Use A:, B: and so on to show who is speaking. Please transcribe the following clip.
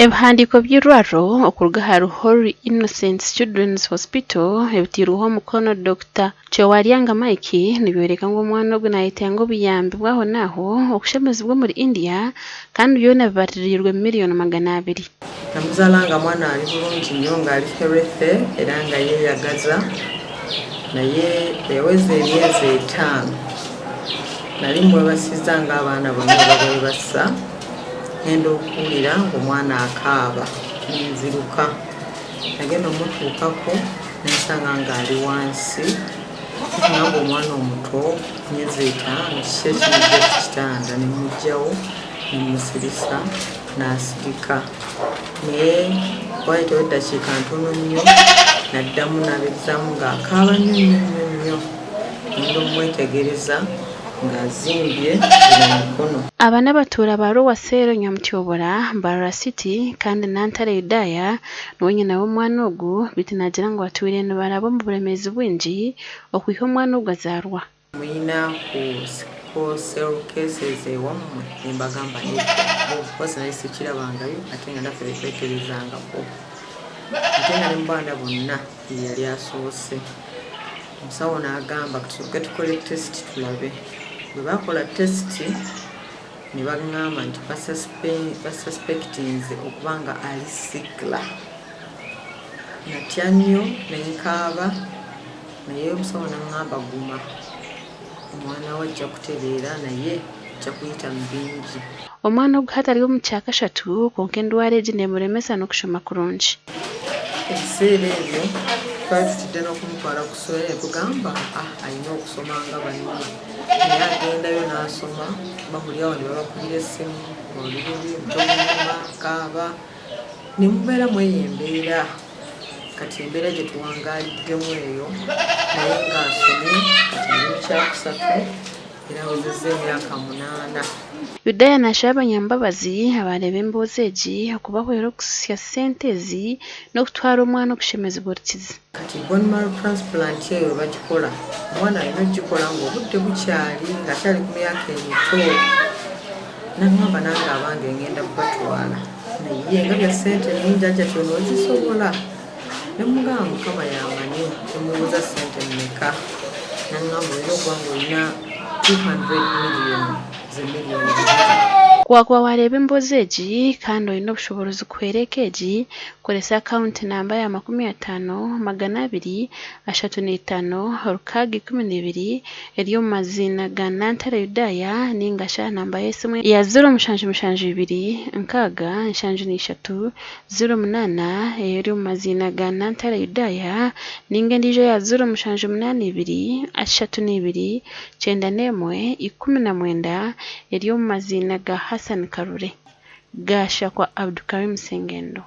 A: Ebihandiiko by'eirwariro okuruga ahari Holy Innocents Children's Hospital ebiteirweho omukono Dokita Kyewalyanga Mike nibyoreka ngu omwana ogu nayetenga obuyambi bw'aho n'aho okushemezibwa omuri India kandi byona bibaririirwe miriyoni 200.
B: Namuzaala nga mwana ali bulungi nnyo nga ali healthy era nga yeyagaza naye bweyaweza emyezi etaano nali mwebasiza nga abaana bonna bwebabwebasa ngenda okuwulira nga omwana akaaba nenziruka nagenda omutuukako nensanga nga ali wansi nengamba omwana omuto myezi etaano kiki ekimujja ku kitanda nemujjawo nemusirisa nasirika naye waayitawo eddakiika ntono nnyo naddamu n'abizaamu ng'akaaba nnyo nnyo nnyo nnyo ngenda omwetegereza ng'azimbye guno omukono.
A: Aba n'abatuura ba Lower Seero Nyamutyobora, Mbarara City kandi Nantale Yudaya niwe nyina w'omwana ogu beitu naagira ngu batwire nibaraba omu buremeezi bwingi okwiha omwana ogu azaarwa.
B: Muyina ku sickle cell cases ewammwe? Nembagamba nedda of course nali sikirabangayo ate nga naffe tetwekebezaangako ate nga ne mu baana bonna yeyali asoose. Omusawo n'agamba tusooke tukole test tulabe. Bwe baakola test ne bang'amba nti basuspectinze okuba nga ali sickler. Natya nnyo ne nkaaba naye omusawo n'ang'amba guma omwana wo ajja kutereera naye ojja kuyita mu bingi.
A: Omwana ogu hati ari omu kyakashatu kwonka endwara egi neemuremesa n'okushoma kurungi.
B: Ebiseera ebyo twali tutidde n'okumutwala ku ssomero ne tugamba ah alina okusoma nga banne naye agendayo n'asoma bamuli awo ne babakubira essimu oli bubi tomunyuma kaaba ne mubeera mu eyo embeera kati embeera gye tuwangaaliddemu eyo naye ng'asomye kati ali mu kyakusatu era awezezza emyaka munaana.
A: Yudaya naashaba abanyambabazi abaareeba emboozi egi okubahwera okutsya sente ezi n'okutwara omwana okushemezibwa orukizi.
B: Kati bone marrow transplant eyo webagikola omwana alina ogikola nga obudde bukyali nga akyali ku myaka emito nangamba nange abange ngenda batwala naye nga bya sente nyingi ajja kyono ozisobola nemugamba mukama yamanyi nemubuuza sente mmeka nangamba olina okuba nga olina 200 million ze miliyoni bbiri.
A: Ku waakuba waareeba emboozi egi kandi oine obushoboorozi kuhwera eka egi, koresa akawunti namba ya 50235 612 eri omu maziina ga Nantare Yudaya ninga shi aha namba y'esimu ya 0772 673 08 eri omu maziina ga Nantare Yudaya ninga endiijo eya 0782 32 91 19 eri omu maziina ga Hassan Karure. Gaashakwa Abdukarim Sengendo.